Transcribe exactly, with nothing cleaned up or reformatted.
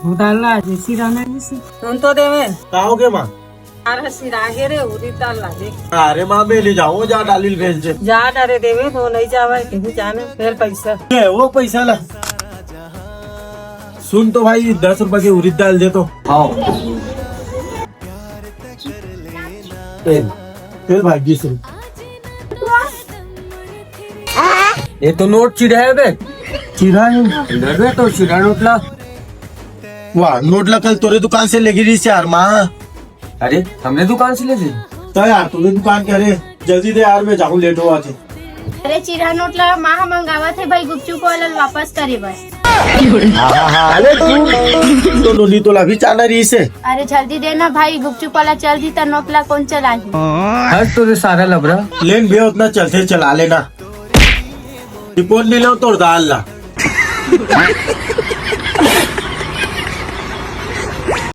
उधार ला, जैसी रहना जैसी। सुन तो देवे। का हो गे माँ? अरे सिरागे रे, उरी ताल लागे। अरे माँ, मैं ले जाऊँ, जा डालिल भेज दे। जा डरे देवे, तो नहीं जावे, कहीं जाने, फिर पैसा। ए, वो पैसा ला। सुन तो भाई, दस रुपए के उरीद दाल दे तो। हाँ। ए, ए भाई, बीस रुपए। ये तो नोट चिढ़ा है बे। चिढ़ा है? अंदर बे तो चिढ़ा नोट ला। वाह, नोट ला कल तोरे दुकान से लेगी रही यार माँ। अरे, हमने दुकान से ले ली। तो यार, तूने दुकान के, अरे, जल्दी दे यार, मैं जाऊँ, लेट हुआ थे। अरे, चिढ़ा नोट ला माँ मंगावा थे भाई, गुपचुप वाला वापस करे बस। अरे तू तो नोनी तो ला भी चाहना रही से। अरे, जल्दी देना भाई, गुपचुप वाला चल दी त नोट ला कौन चलाही? हर तो रे सारा लबरा। लेन भी उतना चलते चला लेना। रिपोर्ट नहीं लो तो दाल ला।